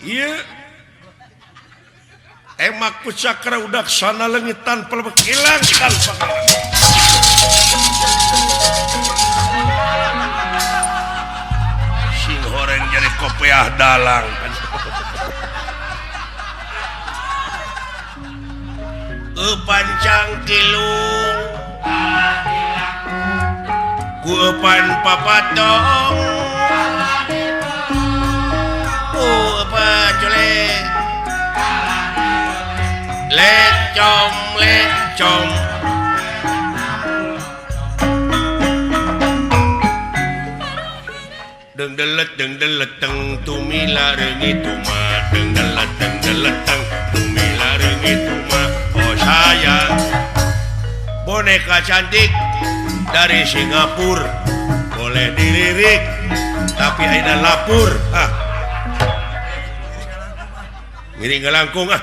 Ieu emak ku cakra udaksana leungit tanpa lebek ilang tanpa kalah. Sing horeng jadi kopiah dalang. Pancang kilung ku eupan papatong ku eupan colek lecong lecong deng delet deng deleteng tumila reungit tuma deng delet deng deleteng tumila reungit tuma. Oh sayang boneka cantik dari Singapura boleh dilirik tapi ayeuna lapur ah ngiring ngalangkung ah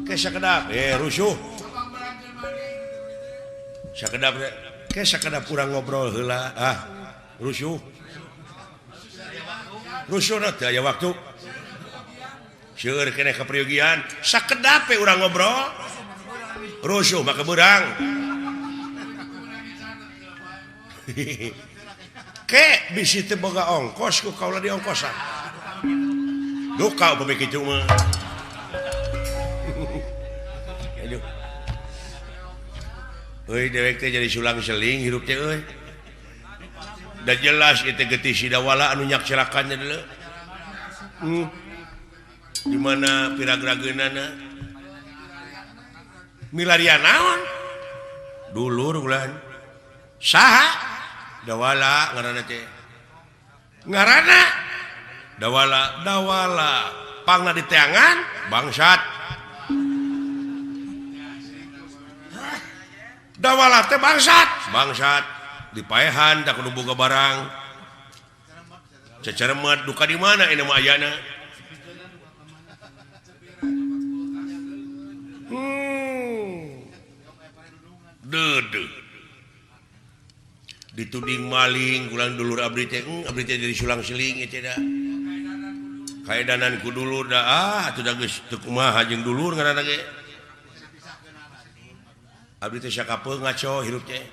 ke sakedap rusuh sakedap ke sakedap kurang ngobrol heula ah rusuh rusuh teu aya waktu seueur keneh kapriogian sakedap we urang ngobrol rusuh mah kebeurang ke bisi teu boga ongkos ku kaula diongkosan duka upami kitu mah. Aduh euy dewek teh jadi sulang seling hirup teh euy. Da jelas ieu teh getih sidawala anu nyakselakan teh deuleu. Di mana piragrageunana milarian naon dulur ulan saha dawala ngaranna teh ngaranna dawala dawala pangna diteangan bangsat dawala teh bangsat bangsat dipaehan tak kudu boga barang cecermet duka di mana ini mah ayana. Dede dituding maling ulang dulur abdi teh abdi teh jadi sulang seling ieu teh da kaedanan ku dulur da ah atuh da geus teu kumaha jeung dulur ngaranna ge abdi teh sakapeung ngaco hirup teh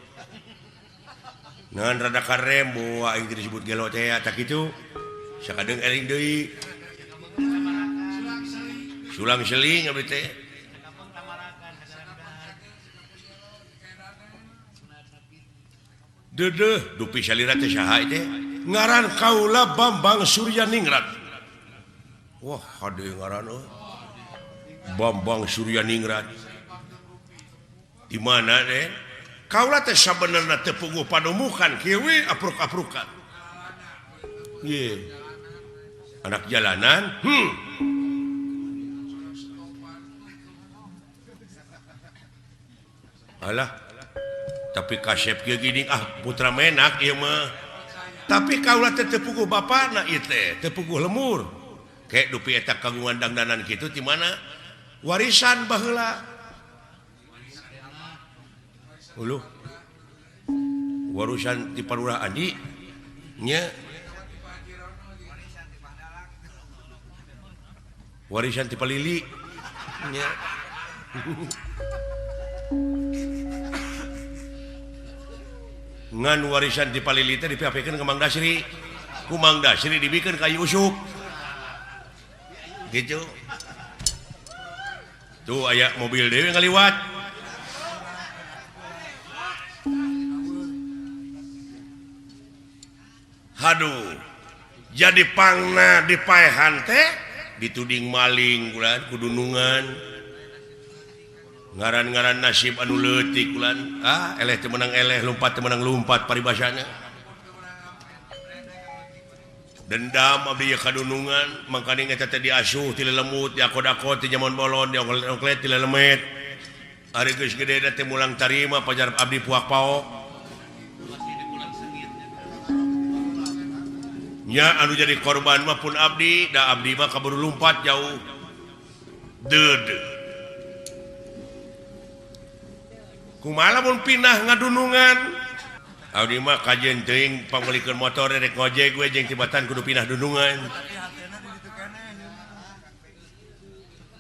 ngan rada karem boa aing teh disebut gelo teh tah kitu sakadeung eling deui sulang seling abdi teh. Dedeh dupi salira teh saha teh ngaran kaula Bambang Suryaningrat. Wah hade ngaran euy Bambang Suryaningrat. Di mana teh? Kaula teh sabenerna teu puguh padumukan kieu we apruk-aprukan. Ye. Anak jalanan. Alah tapi kasep kieu gini ah putra menak ieu mah. Tapi kaula teh teu puguh bapana ieu teh, teu puguh lemur. Kayak dupi eta kagungan dangdanan kitu ti mana? Warisan baheula. Uluh. Warisan ti Parurah Adi nya. Warisan ti Palili nya. Ngan warisan di Palili teh dipiapikeun ka Mang Dasri. Ku Mang Dasri dibikeun ka Yusuf. Gitu. Tuh aya mobil deui ngaliwat. Haduh. Jadi pangna dipaehan teh dituding maling ulan kudunungan. Ngaran-ngaran nasib anu leutik ulan ah eleh teu meunang eleh lumpat teu meunang lumpat paribasana. Dendam abdi kadunungan mangkaning eta teh diasuh ti lelemut diakod-akod ti jaman bolon diongklet-ongklet ti lelemet. Ari geus gede teh mulang tarima pajar abdi puak paok. Nya anu jadi korban mah pun abdi da abdi mah kaburu lumpat jauh. Deudeuh. Kumaha lamun pindah ngadunungan? Abdi mah kajeun teuing pangmeulikeun motor rek ngojek we jeung tibatan kudu pindah dunungan.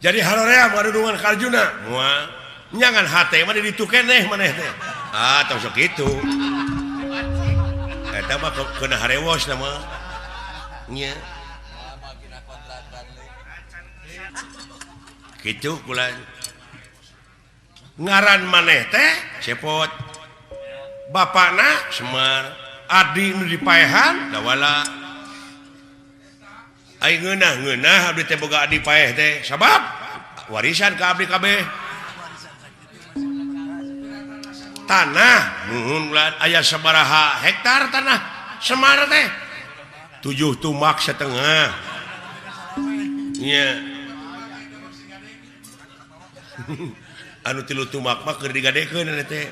Jadi haroream ngadunungan ka Arjuna. Moal. Nyangan hate mah di ditu keneh maneh teh. Ah, tong sok kitu. Eta mah keuna harewos na mah. Nya. Kitu kula. Ngaran maneh teh Cepot. Bapakna Semar, adi nu dipaehan Dawala. Ai ngeunah-ngeunah abdi teh boga adi paeh teh sabab warisan ka abdi kabeh. Tanah nuhun ulah aya sabaraha hektar tanah Semar teh 7 tumak setengah. Nya. Anu 3 tumak mah keur digadekeun eta teh.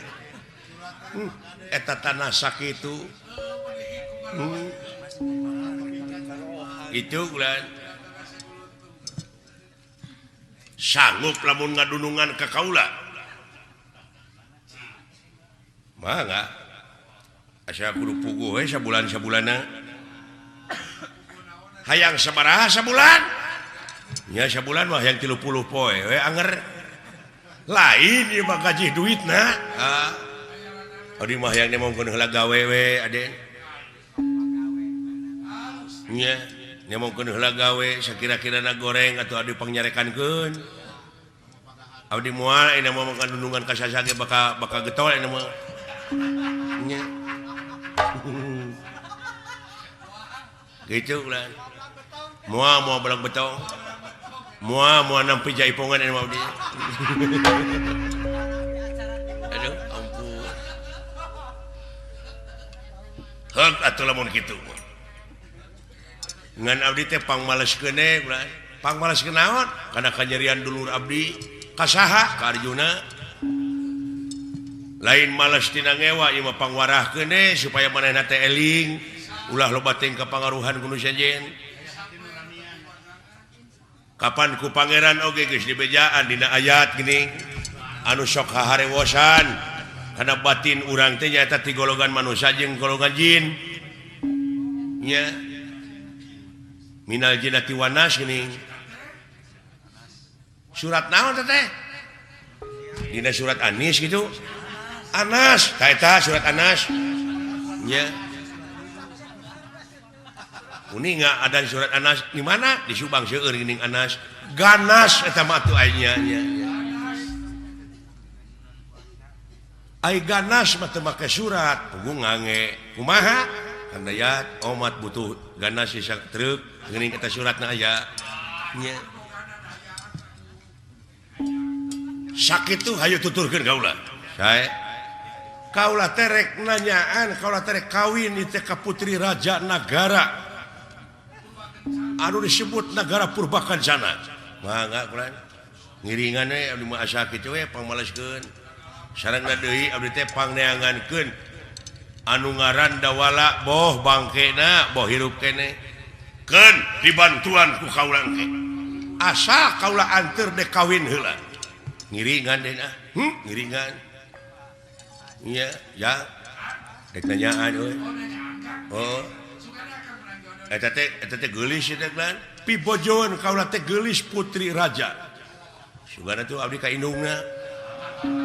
Eta tanah sakitu. Itu ulah sanggup lamun ngadunungan ka kaula. Mangga. Asa kudu puguh we sabulan-sabulanna. Hayang sabaraha sabulan? Nya sabulan mah hayang 30 poe we anger. Lain ieu mah gaji duitna. Ah. Abdi mah hayang nemongkeun heula gawe we aden. Nya nemongkeun heula gawe sakira-kirana goreng atuh abdi pangnyarekankeun. Abdi moal ayeuna mah ngadunungan ka saha ge bakal getol ayeuna mah. Nya. Gitu lah. Moal moal belang betong. Moal moal nampi jaipongan ayeuna mah abdi. Aduh, ampun. Heug atuh lamun kitu. Ngan abdi teh pangmaleskeun we, pangmaleskeun naon? Kana kanyerian dulur abdi ka saha? Ka Arjuna. Lain males tina ngewa ieu mah pangwarahkeun we supaya manehna teh eling, ulah loba teuing kapangaruhan ku nu sejen. Kapan ku pangeran oge geus dibejaan dina ayat geuning anu sok haharewosan kana batin urang teh nyaeta ti golongan manusia jeung golongan jin. Nya. Minal jinnati wan nas geuning. Surat naon teh? Dina surat Anis gitu. Anas, ta eta surat Anas. Nya. Uninga ada surat Anas di mana? Di Subang seueur geuning Anas. Ganas eta mah atuh aya nya. Ai ganas mah teu make surat, puguh ngange. Kumaha? Kang Dayat omat butuh ganas sisa truk geuning eta suratna aya. Nya. Sakitu hayu tuturkeun kaula. Sae. Kaula terek nanyaan, kaula terek kawin di teh ka putri raja nagara. Anu disebut nagara Purbakancana. Mangga kula. Ngiringan we abdi mah asa kitu we pangmaleskeun. Sarengna deui abdi teh pangneangankeun anu ngaran Dawala boh bangkena boh hirup keneh. Keun dibantuan ku kaula engke. Asa kaula anteur dek kawin heula. Ngiringan deui ah. Ngiringan. Iya, ya. Dek nanyaan euy. Oh. Eta teh geulis eta teh. Pibojoeun kaula teh geulis putri raja. Sugana tuh abdi ka indungna.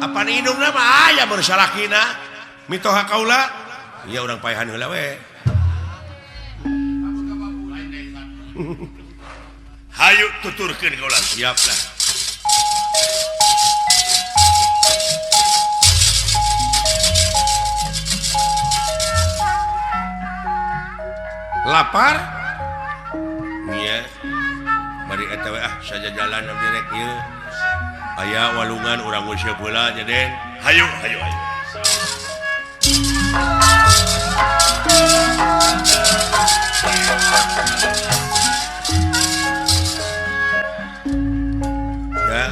Apan indungna mah aya mun salakina. Mitoha kaula, ieu urang paehan heula we. Hayu tuturkeun kaula, siap lah. Lapar? Nya. Bari eta we ah sajajalan abdi rek ieu. Aya walungan urang nguseup heula nya Den. Hayu hayu hayu. Ya.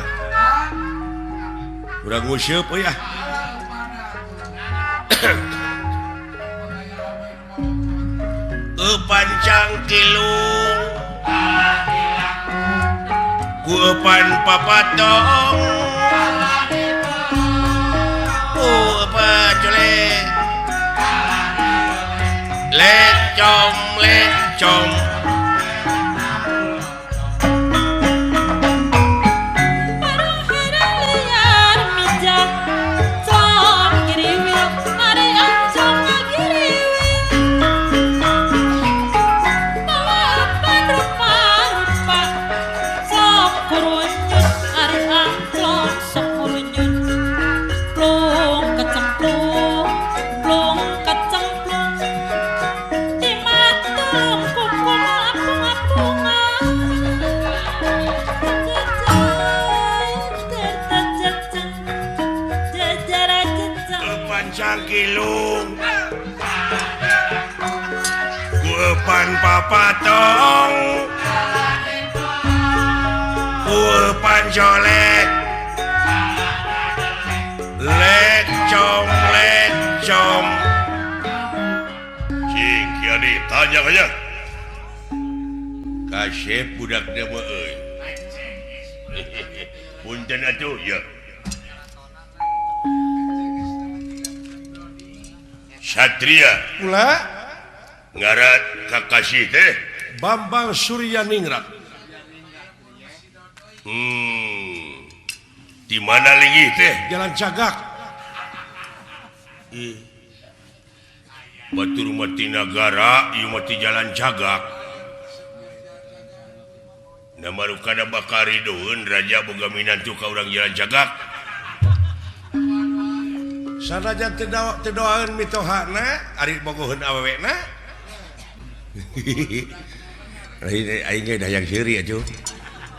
Urang nguseup euy ah. Eupan cangkilung ku eupan papatong ku eupan colek lecom lecom gilung kueupan papatong kueupan jolek lecom lecom cing kiani tanya aja kasep budak dia mah euy punten atuh ya Satria Kula ngaran kakasih teh Bambang Suryaningrat. Di mana linggih teh? Jalan Cagak. Ih. Batur mah ti nagara, ieu mah ti Jalan Cagak. Na marukana bakal ridoeun raja boga minantu ka urang Jalan Cagak. Sanajan teu doaeun mitohana, ari bogoheun awewena. Lain aing ge dayang seuri atuh.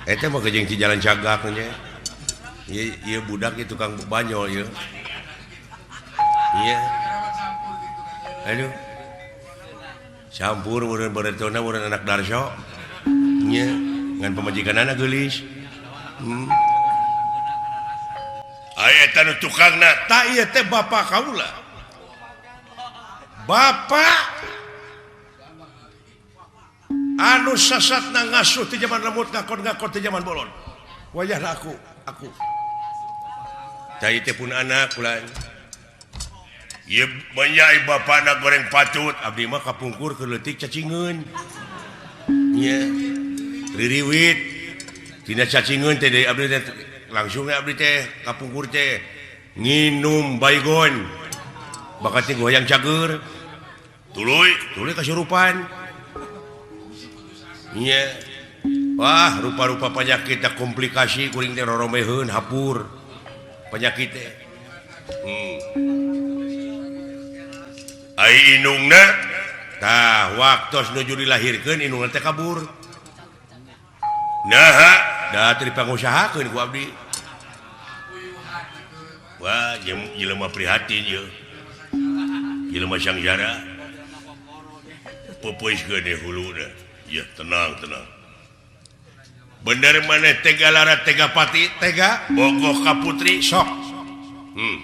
Eta mah jeung ti Jalan Cagak nya. Ieu ieu budak ieu tukang banyol ieu. Iya. Aduh. Campur meureun baretona meureun anak Darso. Nya, ngan pamajikanana geulis. Aya eta nu tukangna, tah ieu teh bapa kaula. Bapak anu sasatna ngasuh ti zaman lemut ngakon-ngakon ti zaman bolon. Wayahna aku. Tah ieu teh pun anak kula. Ieu banyak bapana goreng patut, abdi mah kapungkur keur leutik cacingeun. Nya. Ririwit tina cacingeun teh deui abdi teh langsung abdi teh kapungkur teh nginum baygon. Bakat teh goyang cager. Tuluy, tuluy kasurupan. Nya. Wah, rupa-rupa penyakit teh komplikasi kuring teh roromeheun hapur. Penyakit teh. Ai indungna tah waktos nuju dilahirkeun indungna teh kabur. Naha, da teu dipangusahakeun ku abdi. Wah, jelema prihatin ieu. Jelema sangjara. Peupeuskeun huluna. Ya, tenang, tenang. Bener maneh tega lara tega pati, tega bogoh ka putri sok.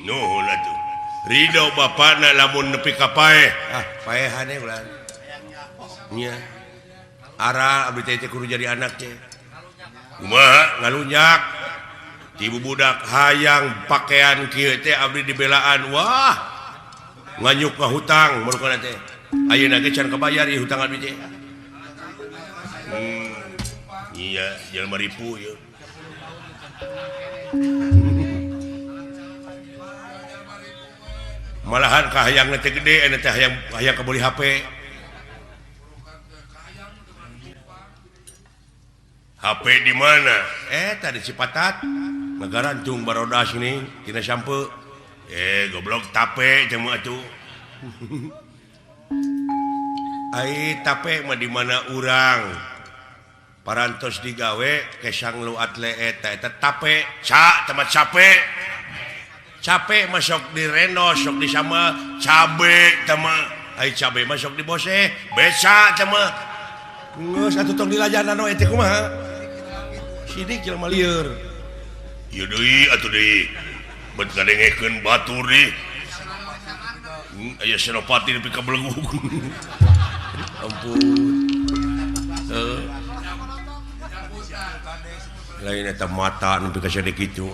Nuhun atuh. Ridho bapana lamun nepi ka paeh. Ah, paehane ulah. Nya. Ara abdi teh kudu jadi anak teh. Kumaha ngalunyak. Ti budak hayang pakaian kieu teh abdi dibelaan. Wah. Nganyuk ka hutang marukana teh. Ayeuna ge can kabayar ieu hutang abdi teh. Iya, jelema ripu ieu. Malahan kahayang teh gede, eta teh hayang kabeli HP. HP di mana? Tadi Cipatat. Ngagarantung barodas ini tina sampe. Goblok tape teh mah atuh. Ai tape mah di mana urang? Parantos digawe kesang lu atle eta eta tape, ca tempat capek. Capek masuk di reno sok di sama cabe tama ai cabe masuk di bose beca tama geus atuh tong dilajanan we teh kumaha sidik jelema lieur ieu deui atuh deui bet ngadengekeun batur deui aya senopati nepi ka belegug ampun lain eta mata nepi ka sadeuk kitu.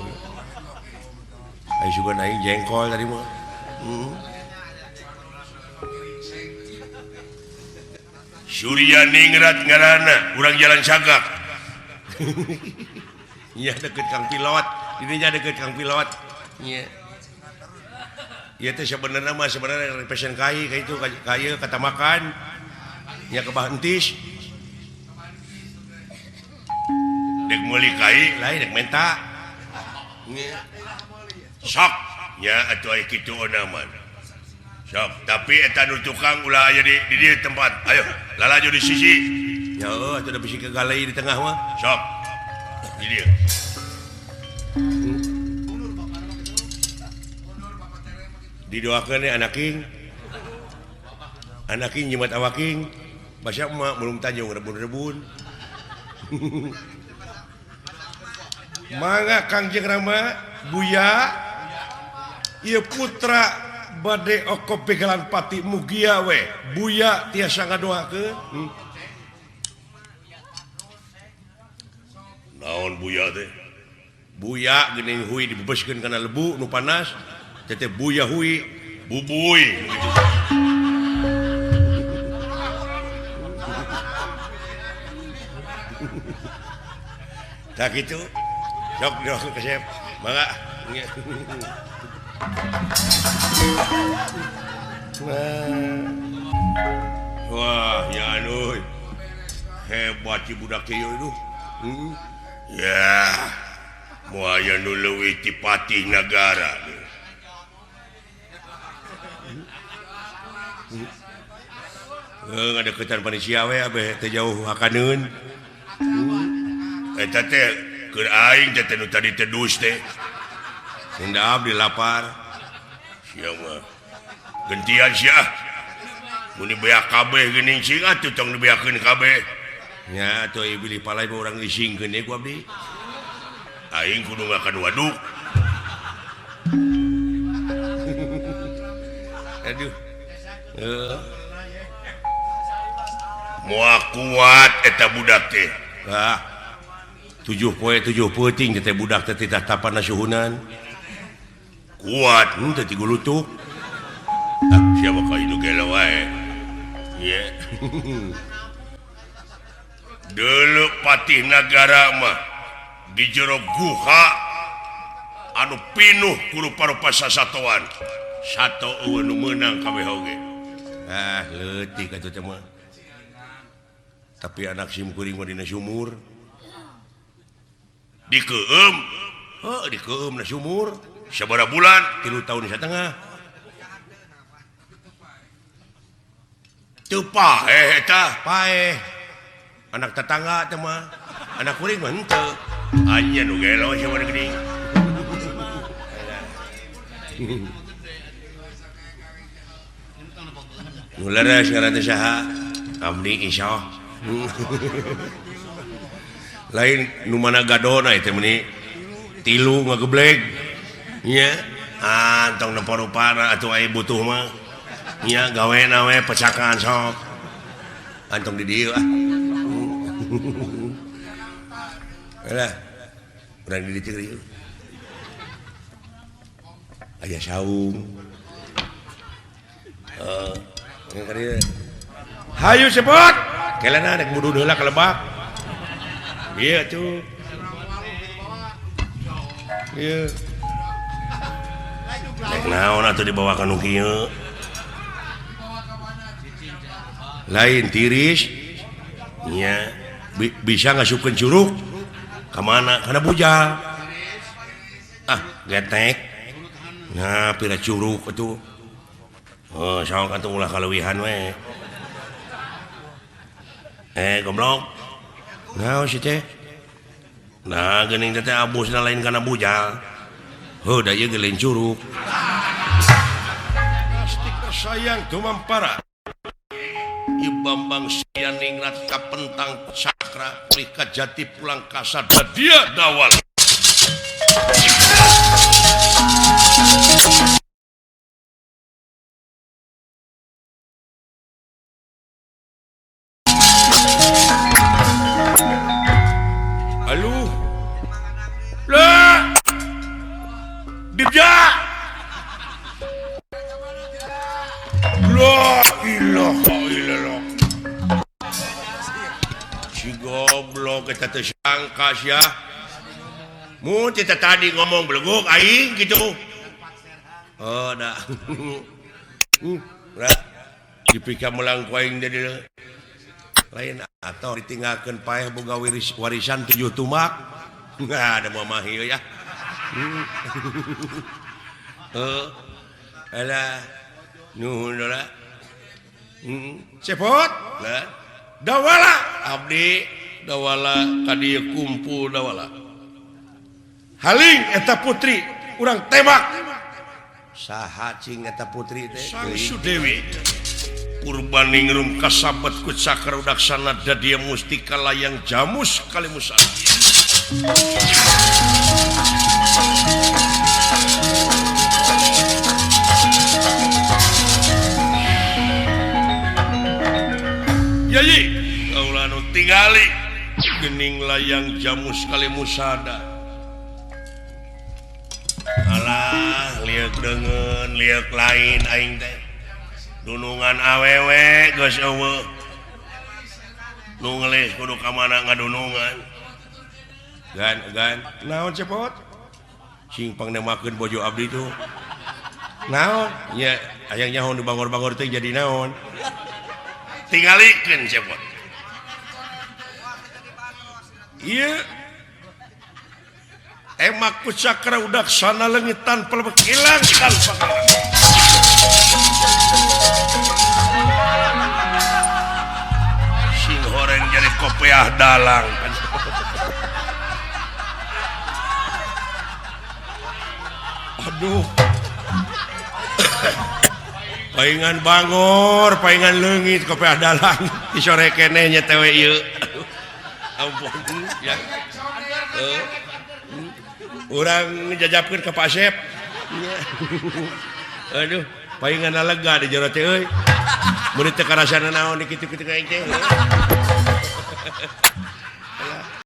Aing sugan aing jengkol tadi mah. Surya Ningrat ngaranna, urang Jalan Cagak. Nya deket Kang Pilot, dirinya deket Kang Pilot. Nya. Ieu teh sebenarnya mah sebenarnya pesen kai ka itu ka ieu kata makan. Nya kebah entis. Dek meuli kai lain dek menta. Nya. Sok nya atuh aya kitu onaman. Sok, tapi eta nu tukang ulah aya di dieu tempat. Ayo, lalajo di sisi. Ya heuh atuh da bisi kegalei di tengah mah. Sok. Di dieu. Didoakeun anaking. Anaking nyemat awaking. Basa emak belum Tanjung rebun-rebun. Mangga Kangjeng Rama Buya ieu putra bade oko pegalan pati mugia we Buya tiasa ngadoakeun. Naon Buya teh? Buya geuning hui dibebeskeun kana lebu nu panas teh Buya hui bubuy gitu. Tak gitu. Sok dong kesep. Mangga. Wah, ya aduh. Hebat si budak ieu itu. Ya. Moal aya nu leuwih ti patih nagara. Heuh, ngadeukeutan panitia we abeh teu jauh hakaneun. Eta teh keur aing teh nu tadi teh dus teh. Hingga abdi lapar. Sia mah. Gentian sia. Mun dibeak kabeh geuning cing atuh tong dibeakeun kabeh. Nya atuh ieu bilih palai mah urang isingkeun deui ku abdi. Aing kudu ngakan waduk. Aduh. Heuh. Moal kuat eta budak teh. Hah. 7 poe 7 peuting teh budak teh titah tapana suhunan. Kuat teh tigulutuk. Ah, siapa ka nu gelo wae. Ye. Deuleu patih nagara mah di jero guha anu pinuh ku rupa-rupa sasatoan. Sato eueuh nu meunang kabeh oge. Ah, leutik atuh teh mah. Tapi anak sim kuring mah dina sumur. Dikeum. Heuh, dikeum na sumur. Sabaraha bulan? 3 tahun satengah. Teu paeh eta, paeh. Anak tetangga teh mah. Anak kuring mah henteu. Anya nu gelo sia mah geuning. Nu leres ngaran teh saha? Abdi Isoh. Lain nu mana gadona teh meuni tilu ngageblek nya antong nempo rupana atuh aya butuh mah nya gawena we pecakan sok antong di dieu ah. Lah urang di dieu teh aya saung heuh ka dieu hayu cepot kelena rek budud heula ka lebak. Iya tuh. Iya. Rek naon atuh dibawa ka nu kieu? Lain tiris. Nya bisa ngasupkeun curug ka mana? Kana bujal. Ah, getek. Nah, pira curug atuh. Heuh, sok atuh ulah kaleuwihan we. Goblok. Naon sih teh? Nah, geuning teh abusna lain kana bujal. Heuh, da ieu ge lain curug. Astika sayang tumampara. Ieu Bambang Suryaningrat kapentang sakra ulih ka jati pulang kasada dia dawal. Aduh. Lah. Dibja. La ilaha illallah. Si goblok eta teh sangka sia. Mun teh tadi ngomong beleguk aing gitu. Oh dah. Lah dipika melang ku aing di dieu. Lain atau ditinggalkeun paeh boga warisan 7 tumak. Nggak ada mamah ieu ya. Heuh. Alah. Nuhun lah. Cepot. Lah. Dawala abdi dawala ka dieu kumpul dawala. Haling eta putri urang tembak. Saha cing eta putri teh? Sang Sudewi Purbaningrum kasabet ku cakra udaksana dadia mustika layang jamus kalimusana. Yayi kaula nu tingali geuning layang jamus kalimusada. Alah lieuk deungeun lieuk lain aing teh. Dunungan awewe geus eueuh. Nu ngelis kudu ka mana ngadunungan. Gan gan naon cepot? Sing pangnemakeun bojo abdi tuh. Naon? Nya hayang nyaho nu bangor-bangor teh jadi naon? Tingalikeun cepot. Ieu emak ku cakra udaksana leungit tanpa lebek ilang tanpa kalah. Sing horeng jadi kopiah dalang. Aduh. Paingan bangor, paingan leungit kopiah dalang. Di sore keneh nya teh we ieu. Ampun ya. Urang jajapkeun ka Pak Sep. Aduh, paingan lega di jero teh euy. Mun teu karasana naon di kitu-kitu aing teh.